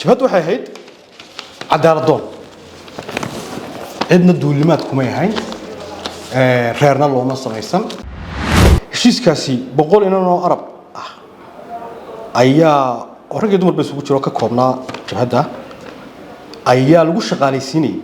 Jabhaddu waxay ahayd cadaalad doon, cidna duulimaad kumay ahayn, reerna looma samaysan. Heshiiskaasi 100 inan oo Arab ah ayaa, oo rag iyo dumar ba isugu jiro, ka koobnaa jabhadda ayaa lagu shaqaalaysiinayay.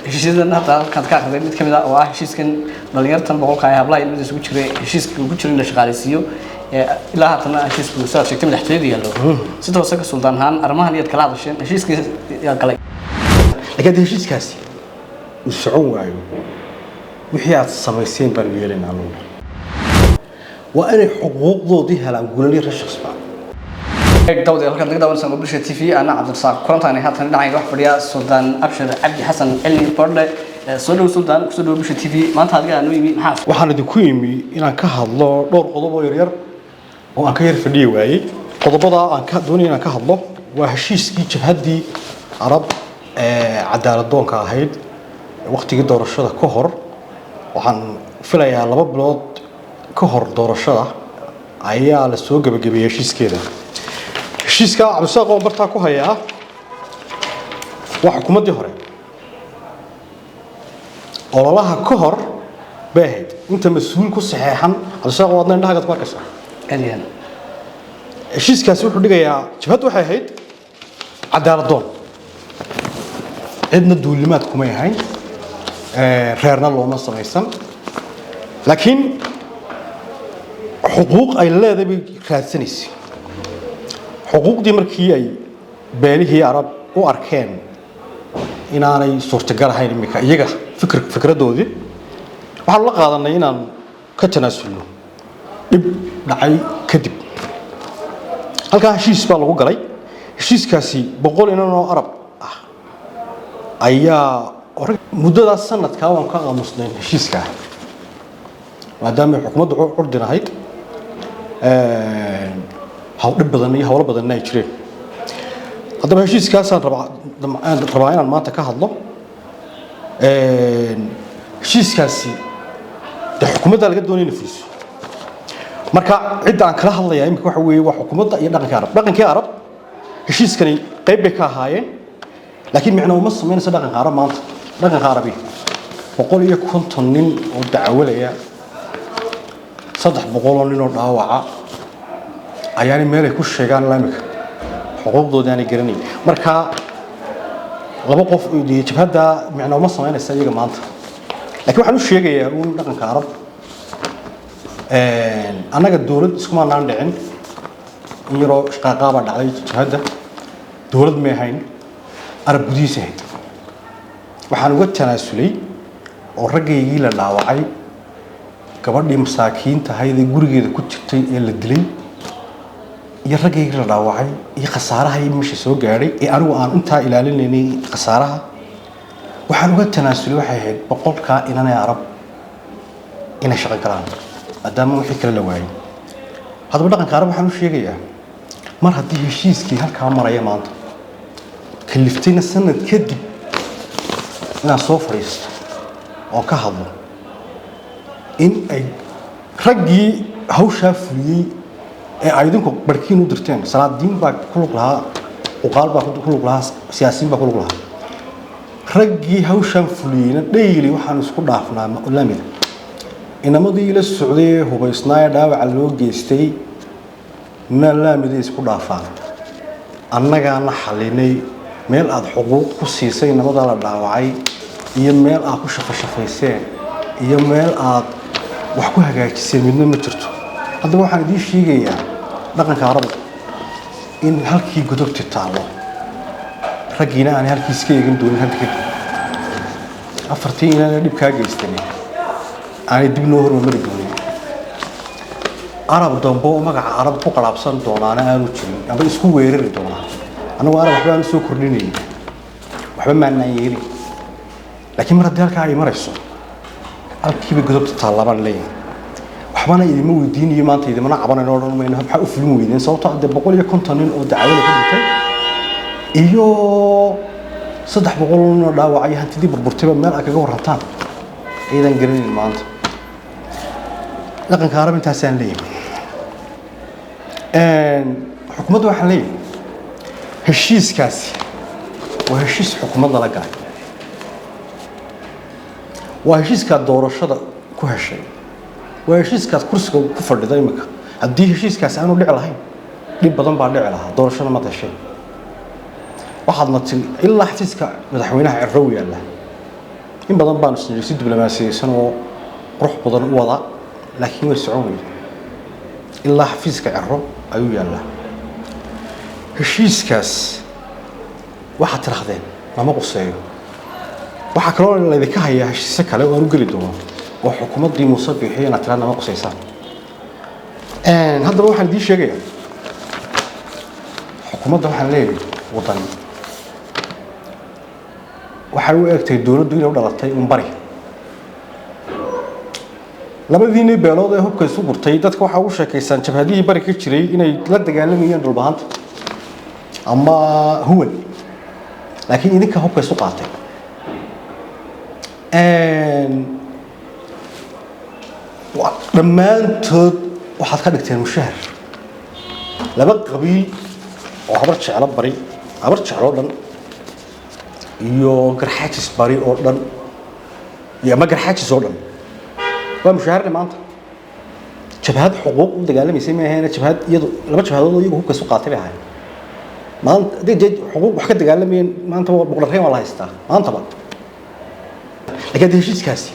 Heshiisyadan hadda halkaad ka akhriday mid ka mid ah oo ah heshiiskan dhalinyartan 100-ka ee hablaha ilmada isugu jiray, heshiiska ugu jira in la shaqaalaysiiyo, ilaa haatana heshiisku sidaad sheegtay madaxtooyada yaallo. Si toose ka suldaan ahaan arrimahan iyaad kala hadasheen, heshiiskii yaa galay? Laakiin haddii heshiiskaasi uu socon waayo, wixii aad samayseen baanu yeelaynaa anugu. Waa inay xuquuqdoodii helaan guulaliya rashaqsba. Dawd halkaad naga daawanaysaa waa Bulsha TV, ana Cabdirasaaq kulantaani. Haatan dhinacayga wax fadhiya Suldaan Abshir Cabdi Xasan Cilmi Bordhe. Soo dhow Suldaan, kusoo dhow Bulsha TV. Maanta adiga noo yimi, maxaa? Waxaan idinku yimi inaan ka hadlo dhowr qodob oo yaryar oo aan ka yar fadhiyi waayey. Qodobada aan ka doonaya inaan ka hadlo waa heshiiskii jabhaddii Arab ee cadaalad doonka ahayd waqtigii doorashada ka hor. Waxaan filayaa 2 bilood ka hor doorashada ayaa la soo gebagabeeyey heshiiskeeda. Heshiiska, Cabdisaaq, oon bartaa ku hayaa, waa xukuumaddii hore ololaha ka hor bay ahayd. Inta mas-uul ku saxeexan, Cabdisaaq, waadna indhahagaad ku arkaysaa. Aad iyo aad. Heshiiskaasi wuxuu dhigayaa, jabhaddu waxay ahayd cadaalad doon, cidna duulimaad kumay ahayn, reerna looma samaysan, laakiin xuquuq ay leedahay bay raadsanaysay. Xuquuqdii markii ay beelihii Arab u arkeen inaanay suurtagal ahayn iminka iyaga fikraddoodii, waxaanu la qaadanay inaan ka tanaasulno. Dhib dhacay kadib halkaa heshiis baa lagu galay. Heshiiskaasi 100 inan oo Arab ah ayaa muddadaas sanadkaa waan ka aamusnayn heshiiskaa, maadaama xukuumaddu curdin ahayd, dhib badan iyo howlo badanna ay jireen. Haddaba heshiiskaasaan rabaa inaan maanta ka hadlo. Heshiiskaasi dee xukuumaddaa laga doonaya inay fuliso. Marka cidda aan kala hadlayaa imika waxa weeye waa xukuumadda iyo dhaqankii Arab. Dhaqankii Arab heshiiskani qayb bay ka ahaayeen, laakiin micno uma samaynayso dhaqanka Arab maanta. Dhaqanka Arabi 150 nin oo dacwalaya, 300 oo nin oo dhaawaca ayaanay meelay ku sheegaan ilaa imika xuquuqdoodii aanay garanayn. Marka laba qof iyo jabhadda micno uma samaynaysa iyaga maanta, laakiin waxaan u sheegayaa uun dhaqanka Arab: annaga dowlad iskumaanaan dhicin, in yaroo shaqaaqaabaa dhacday. Jabhadda dowlad may ahayn, Arab gudihiisa ahayd. Waxaan uga tanaasulay oo raggaygii la dhaawacay, gabadhii masaakiinta ahayd ee gurigeeda ku jirtay ee la dilay, iyo raggaygii la dhaawacay iyo khasaaraha iyo meesha soo gaadhay ee anigu aan intaa ilaalinaynay, khasaaraha waxaan uga tanaasulay waxay ahayd 100-kaa inanee Arab inay shaqo galaan, maadaama wixii kale la waayay. Haddaba dhaqanka Arab waxaan u sheegayaa, mar haddii heshiiskii halkaa maraya maanta, kaliftayna sanad kadib inaan soo fadhiisto oo ka hadlo, in ay raggii hawshaa fuliyey ee ay idinku barkiin u dirteen, salaadiin baa ku lug lahaa, uqaal baa ku lug lahaa, siyaasiyiin baa ku lug lahaa, raggii hawshaan fuliyeyna dhayli waxaan isku dhaafnaa lamida. Inamadii la socday ee hubaysnaa ee dhaawaca loo geystay na laamiday isku dhaafaan. Annagaana xalinay meel aada xuquuq ku siisay inamadaa la dhaawacay, iyo meel aad ku shafashafayseen, iyo meel aad wax ku hagaajiseen midna ma jirto. Haddaba waxaan idiin sheegayaa, dhaqanka Arabka, in halkii godobti taallo raggiina aanay halkii iska eegan doonin hadda kadib. Afartii inaanay dhib kaa geystanin aanay dib noo hormari doonin. Arab dambe oo magaca Arab ku qalaabsan doonaana aanu jirin ama isku weerari doonaa. Annagu Arab waxba aanu soo kordhinayn, waxba maanaan yeelin, laakiin mar haddii halkaa ay marayso, halkiiba godobta taallaa baan leeyahay. Waxbana idima weydiinayo maanta, idimana cabanayno, odhan mayno maxaa u fulin weydeen, sababtoo ah dee 150 nin oo dacwada ku dhintay iyo 300 nin oo dhaawacay, hantidii burburtayba meel aad kaga warrantaan ayadaan garanayn maanta. Dhaqanka Arab intaasaan leeyahay. Xukuumadda waxaan leeyahay, Heshiiskaasi waa heshiis xukuumadda la galay, waa heshiiskaad doorashada ku heshay, waa heshiiskaad kursiga ku fadhida imika. Haddii heshiiskaasi aanu dhici lahayn, dhib badan baa dhici lahaa, doorashada maad heshay. Waxaadna tiri ilaa xafiiska madaxweynaha Cirrow yaalla. In badan baanu isniri si diblomaasiyeysan oo qurux badan u wada, laakiin way socon weyde. Ilaa xafiiska Cirro ayuu yaallaa heshiiskaas. Waxaad tidhahdeen lama quseeyo. Waxaa kaloo laydinka hayaa heshiisyo kale oo aan u geli doono oo xukuumaddii Muuse bixiyo inaad tiraad nama quseysaan. Haddaba waxaan idiin sheegayaa, xukuumadda waxaan leeyahay Waddani waxay u egtay dowladdu inay u dhalatay un bari. Labadiinii beelood ee hubka isu gurtay, dadka waxaa ugu sheekaysaan jabhadihii bari ka jiray inay la dagaalamayeen Dhulbahanta ama huwan, laakiin idinka hubka isu qaatay. Dhammaantood waxaad ka dhigteen mushahar laba qabiil oo Habar Jeclo bari, Habar Jeclo dhan iyo Garxaajis bari oo dhan iyo ama Garxaajis oo dhan waa mushaharne. Maanta jabhad xuquuq u dagaalamaysay ma ahayn jabhad, iyadu laba jabhadood oo iyagu hubka isu qaatay bay ahayn. Maanta hadday dee xuquuq wax ka dagaalamayeen, maanta waa Boqorreyn, waa la haystaa maantaba. Laakiin haddii heshiiskaasi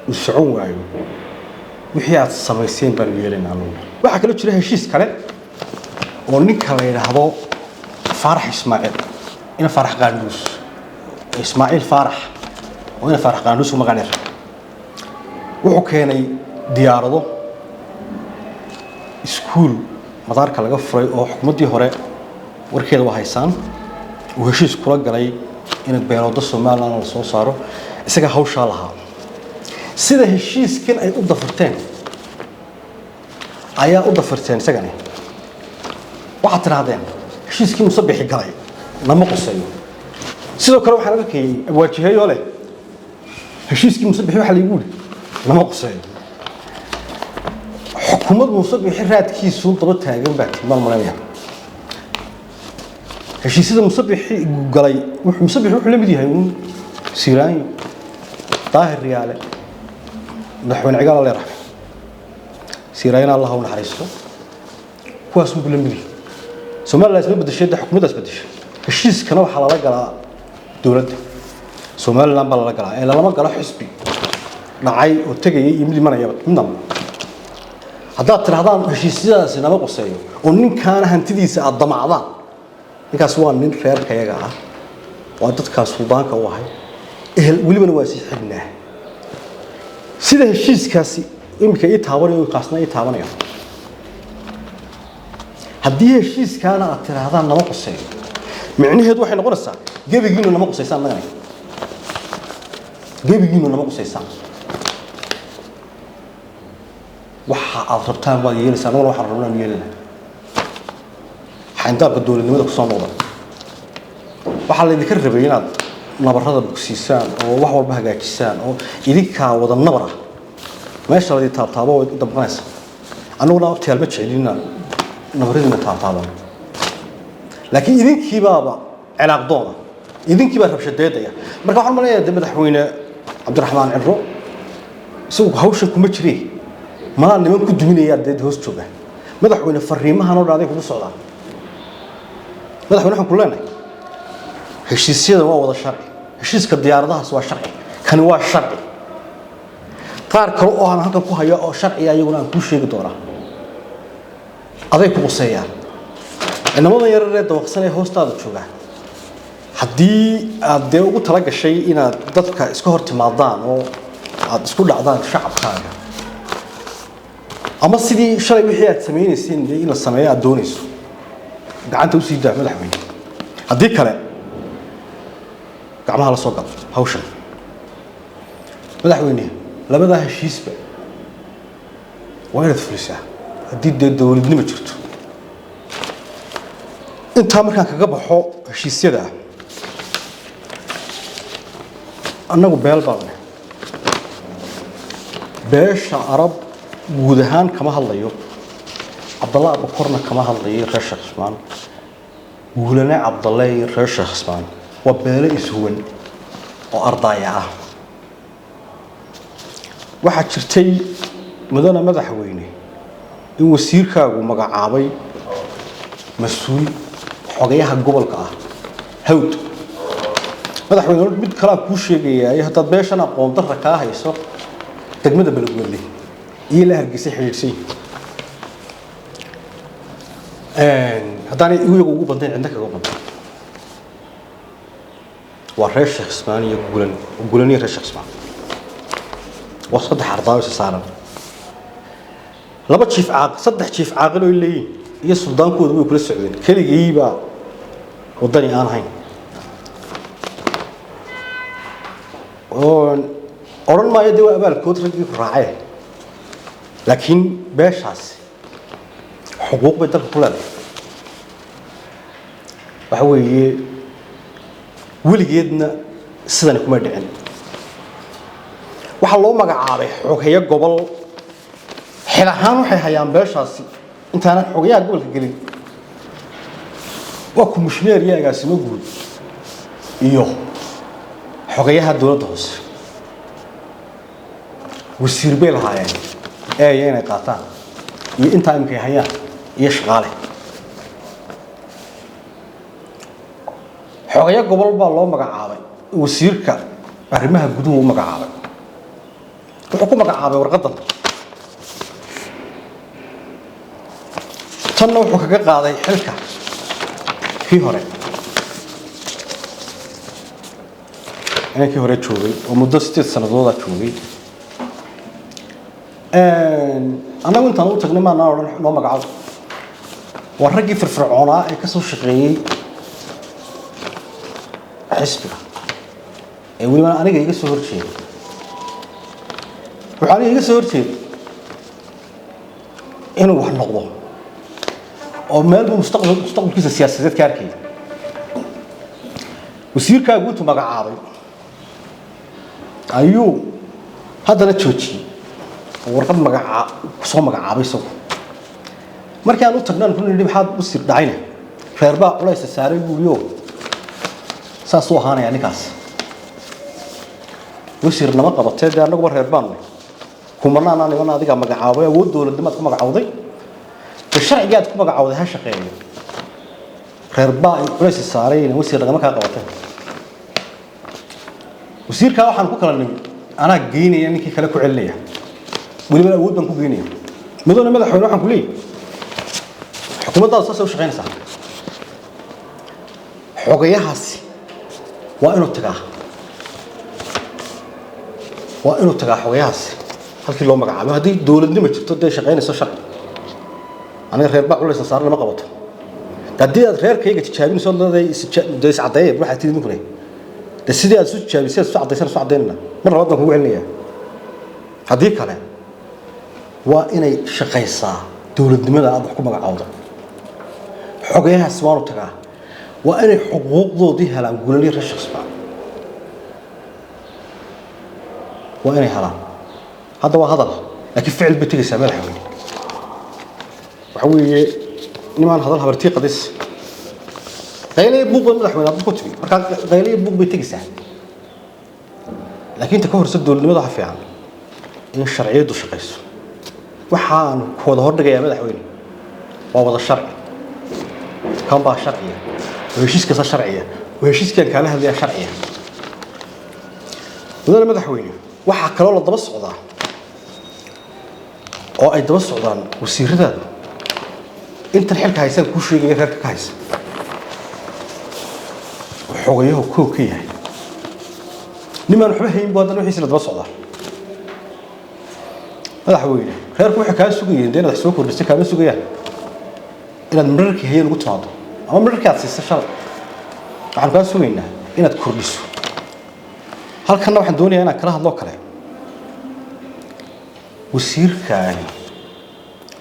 uu socon waayo, wixii aad samayseen baanu yeelaynaa anugu. Waxaa kaloo jira heshiis kale oo ninka la yidhaahdo Faarax Ismaaciil, ina Faarax Qaandhuus, Ismaaciil Faarax oo ina Faarax Qaandhuus u magac dheer, wuxuu keenay diyaarado, iskuul madaarka laga furay oo xukuumaddii hore warkeeda waa haysaan uu heshiis kula galay in beeloodo Somaliland la soo saaro. Isaga hawshaa lahaa. Sida heshiiskan ay u dafirteen ayaa u dafirteen isagani. Waxaad tidhahdeen heshiiskii Musabixi galay lama quseeyo. Sidoo kale waxaan arkayay waajiheeyoo leh heshiiskii Musabixi waxa laygu yidhi lama quseeyo. Xukuumad Musabixi raadkiisu daba taagan baa tilmaan malanaya. Heshiisyada Musabixi galay, wuxuu Musabixi wuxuu la mid yahay uun Siiraanyo, Daahir Riyaale, madaxweyne Cigaal alle raxme, Siiraanyana Allah u naxariisto, kuwaas buu la mid yahay. Somaliland isma bedeshay, de xukuumaddaas bedeshay. Heshiiskana waxaa lala galaa dowladda Somaliland baa lala galaa ee lalama galo xisbi dhacay oo tegayay iyo mid imanayaba midnaba. Haddaad tidhahdaan heshiisyadaasi nama quseeyo oo ninkaana hantidiisa aad damacdaan, ninkaas waa nin reerkayaga ah, waa dadkaas suldaanka u ahay, ehel welibana waa sii xignaa. Sida heshiiskaasi iminka ii taabanayo, kaasna ii taabanayo. Haddii heshiiskaana aad tidhaahdaan nama quseeyo, micnaheedu waxay noqonaysaa gebigiinu nama qusaysaan nagana, gebigiinu nama qusaysaan. Waxa aad rabtaan waad yeelaysaa, anaguna waxaan rabnaa aanu yeelanaa. Xayndaabka dowladnimada kusoo noqda. Waxaa laydinka rabay inaad nabarrada bogsiisaan oo wax walba hagaajisaan oo idinkaa wada nabar ah, meesha laydin taabtaabo way u damqanaysa. Annaguna abtiyaal ma jecelin inaan nabaradiina taabtaabano, laakiin idinkiibaaba cilaaq doona, idinkiibaa rabshadeedaya. Marka waxaan maleynayaa de madaxweyne Cabdiraxmaan Ciro isagu hawshan kuma jiree, malaa niman ku duminayaa dee hoos jooga. Madaxweyne, fariimahan oo dhan aday kugu socdaan. Madaxweyne, waxaan ku leenahay heshiisyada waa wada sharci. Heshiiska diyaaradahaas waa sharci, kani waa sharci, qaar kale oo aan halkan ku hayo oo sharciya iyaguna aan kuu sheegi doonaa, aday ku quseeyaan. Inamadan yararee dabaqsan ee hoostaada jooga, haddii aad dee ugu tala gashay inaad dadka iska hor timaadaan oo aad isku dhacdaan shacabkaaga, ama sidii shalay wixii aad samaynayseen dee in la sameeyo aad doonayso, gacanta usii daa madaxweyne. Haddii kale gacmaha la soo gal hawshan. Madaxweyne, labadaa heshiisba waa inaad fulisaa haddii dee dowladnimo jirto. Intaa markaan kaga baxo heshiisyada, annagu beel baan nahay, beesha Arab guud ahaan kama hadlayo, Cabdalla Abakorna kama hadlayo, reer Sheekh Cusmaan. Guulane Cabdalle iyo reer Sheekh Cismaan waa beelo ishuwan oo ardaaya ah. Waxaa jirtay, mudane madaxweyne, in wasiirkaagu magacaabay mas-uul xogayaha gobolka ah Hawd. Madaxweyne, mid kalaa kuu sheegayaa: haddaad beeshan aqoon darra kaa hayso, degmada Beledweyne iyo la Hargeysa xidhiidhsan, haddaanay iyagu ugu badnayn cidna kaga badnayn, waa reer Sheekh Ismaan iyo Guulan. Guulan iyo reer Sheekh Ismaan waa saddex ardaayo isa saaran. Laba jiif caaq, saddex jiif caaqil oo leeyihiin iyo suldaankooda way kula socdeen. Keligii baa waddani aan ahayn. Odhan maayo dee waa abaalkood raggii ku raacee, laakiin beeshaasi xuquuq bay dalka ku leedahay. Waxa weeye, weligeedna sidani kuma dhicin. Waxaa loo magacaabay xoghayo gobol. Xil ahaan waxay hayaan beeshaasi intaanan xogayaha gobolka gelin waa komishineer iyo agaasimo guud iyo xogayaha dowladda hoose. Wasiir bay lahaayeen eeya inay qaataan iyo intaa imkay hayaan iyo shaqaale. Xogayo gobol baa loo magacaabay, wasiirka arrimaha guduhu u magacaabay. Wuxuu ku magacaabay warqaddan tanna wuxuu kaga qaaday xilka kii hore, inankii hore joogay oo muddo 8 sanadooda joogay. Annagu intaan u tagnay maanaan odhan noo magacaabo. Waa raggii firfircoonaa ee ka soo shaqeeyey xisbiga ee welibana aniga iga soo horjeeday. Wuxuu aniga iga soo horjeeday inuu wax noqdo oo meel buu mustaqbalkiisa siyaasadeed ka arkayay. Wasiirkaagu intuu magacaabay ayuu haddana joojiyey oo warqad magacaa kusoo magacaabay isagu. Markii aan u tagnaan ku nidhi maxaad wasiir dhacayna, reer baa culaysa saaray buuriyo, saasuu ahaanaya ninkaas. Wasiir nama qabatee, dee annaguba reer baanu kumanaanaa niman adigaa magacaabay, awood dowladnimaad ku magacowday, dee sharcigii aad ku magacowday ha shaqeeyo. Reer baa culaysa saaray ina wasiir lagama kaa qabatee. Wasiirkaa waxaan ku kala nimi anaa geynaya ninkii kale ku celinaya, welibana awood baan ku geynaya. Mudane madaxweyne, waxaan ku leeyahay xukuumaddaadu saasay u shaqaynaysaa. Xogayahaasi waa inuu tagaa, waa inuu tagaa xogayahaasi halkii loo magacaabay haddii dowladnimo jirto dee shaqaynayso sharci. Aniga reer baa culaysa saaran lama qabato. Haddii aad reerkayga tijaabinayso leedahay dee iscaddeeya, waxaad tihi idinkuna dee sidii aad isu tijaabisay aad isu caddaysaan isu caddaynayna. Mar labaad baan kugu celinayaa, haddii kale waa inay shaqaysaa dowladnimada aad wax ku magacowdo. Xogayahaas waanu tagaa, waa inay xuquuqdoodii helaan. Guulali reer Shaqsbaan waa inay helaan. Hadda waa hadal, laakiin ficil bay tegaysaa. Madaxweyne, waxa weeye nimaan hadal habartii qadis qaylaya buuq bay madaxweyne aad ku timi. Markaa qaylaya buuq bay tegaysaa, laakiin inta ka horse dowladnimada waxa fiican in sharciyaddu shaqayso. Waxaan ku wada hordhigayaa, madaxweyne, waa wada sharci. Kan baa sharciya oo heshiiskaasa sharciya oo heshiiskaan kaala hadlayaa sharciya. Mudane madaxweyne, waxaa kaloo la daba socdaa oo ay daba socdaan wasiiradaadu intan xilka haysaan kuu sheegaya reerka ka haysa, xogayahu koow ka yahay. Nimaan waxba hayn buu haddana wixiisi la daba socdaa. Madaxweyne, reerku waxay kaa sugayeen dee inaad wax soo kordhisay, kaama sugayaan inaad midharkii hayeen ugu timaado ama midharkii aad siisay shalay. Waxaan kaa sugaynaa inaad kordhiso. Halkanna waxaan doonayaa inaan kala hadloo kale wasiirkaani,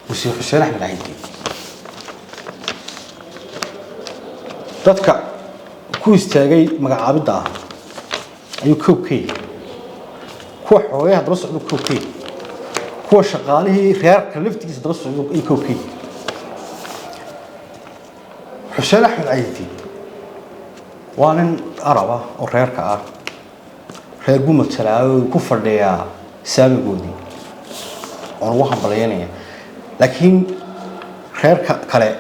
wasiir Xuseen Axmed Caydi. Dadka ku istaagay magacaabidda ah ayuu koob ka yahay, kuwa xoogayaha daba socda koob ka yahay, kuwa shaqaalihii reerka laftigiisa daba socda ayuu koob ka yahay. Xuseen Axmed Caydi waa nin Arab ah oo reerka ah, reer buu matalaayo, ku fadhiyaa saamigoodii oon ugu hambalyaynaya. Laakiin reerka kale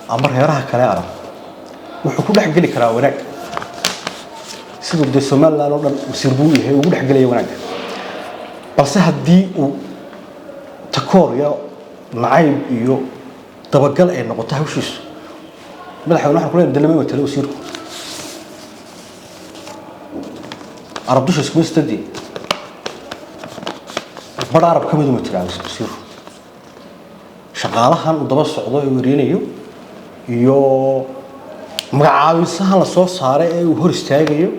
ama reeraha kale Arab wuxuu ku dhex geli karaa wanaag, siduu dee Somaliland oo dhan wasiir buu yahay ugu dhex gelaya wanaagga. Balse haddii uu takoor iyo nacayb iyo dabagal ay noqoto hawshiisu, madaxweyne waxaan ku leenahay dalama matalo wasiirku. Arab dusha iskuma sitadii bar Arab ka mid uma jiraa wasiirku. Shaqaalahan uu daba socdo ee werinayo iyo magacaabisahan la soo saaray ee uu hor istaagayo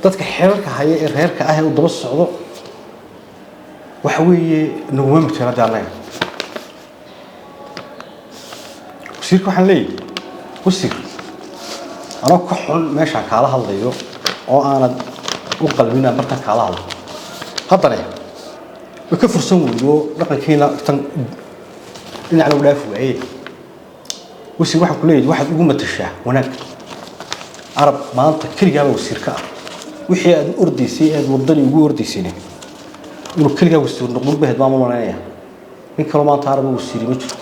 dadka xeerarka haya ee reerka ah ee uu daba socdo, waxa weeye naguma matelo hadda annaga. Wasiirka waxaan leeyahay, wasiir, anoo ka xun meeshaan kaala hadlayo oo aanad u qalbina markaan kaala hadlo, haddana way ka fursan weydo dhaqankiina tan dhinacna u dhaafi waaye. Wasiir, waxaan ku leeyahay waxaad ugu matashaa wanaag. Arab maanta keligaaba wasiir ka ah, wixii aad u ordaysay, aad wadani ugu ordaysayna inuu keligaa wasiir noqdo bahed baan malanaya. Nin kaloo maanta Arab wasiiri ma jiro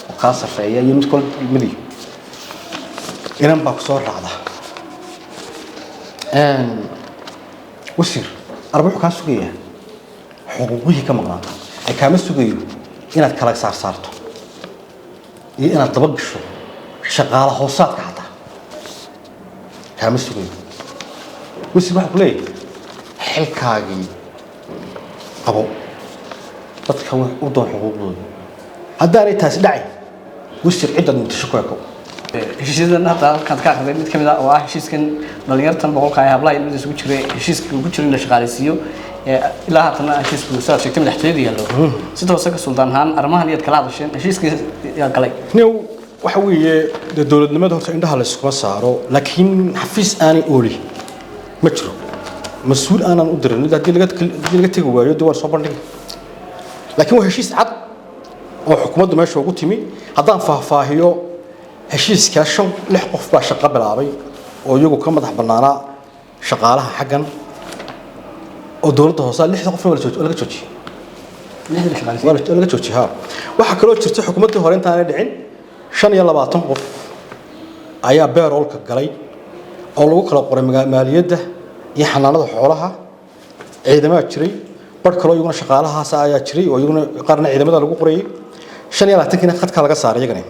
oo kaa sarreeya iyo mid kale madiyo inan baa kusoo raacda. Wasiir, Arab wuxuu kaa sugayaa xuquuqihii ka maqnaa ee kaama sugayo inaad kala saarsaarto iyo inaad daba gasho shaqaala hoosaadka, xataa kaama sugayo. Wasiir, waxaan ku leeyahay xilkaagii qabo, dadka wax u doon xuquuqdooda. Haddaanay taasi dhacay, wasiir, cidaad muqdisho ku eko. Heshiisyadan hadda halkaad ka akhriday mid ka mid ah oo ah heshiiskan dhalinyartan 100-ka ee hablaha ilmada isugu jiray, heshiiska ugu jiray in la shaqaaleysiiyo, ilaa haatana heshiisku sidaad sheegtay madaxtooyada yaallo. Si toose ka suldaan ahaan arrimahan iyaad kala hadasheen, heshiiska yaa galay? New waxa weeye dee dowladnimada horta indhaha la iskuma saaro, laakiin xafiis aanay ooli ma jiro, mas-uul aanan u dirin. Haddii laga tegi waayo dee waan soo bandhigi, laakiin waa heshiis cad oo xukuumaddu meesha ugu timi. Haddaan faahfaahiyo heshiiskaa, shan lix qof baa shaqo bilaabay oo iyagu ka madax bannaanaa shaqaalaha xaggan oo dowladda hoose. Lixda qofna waa laga joojiyey. Lixda la shaqaaleysiiyo? Waa laga joojiyey, ha. Waxaa kaloo jirta xukuumaddii hore intaanay dhicin 25 qof ayaa beeroolka galay oo lagu kala qoray maaliyadda iyo xanaanada xoolaha. Ciidamaa jiray, bar kaloo iyaguna shaqaalahaas ayaa jiray oo iyaguna qaarna ciidamada lagu qorayay. 25-kiina khadkaa laga saaray iyagana.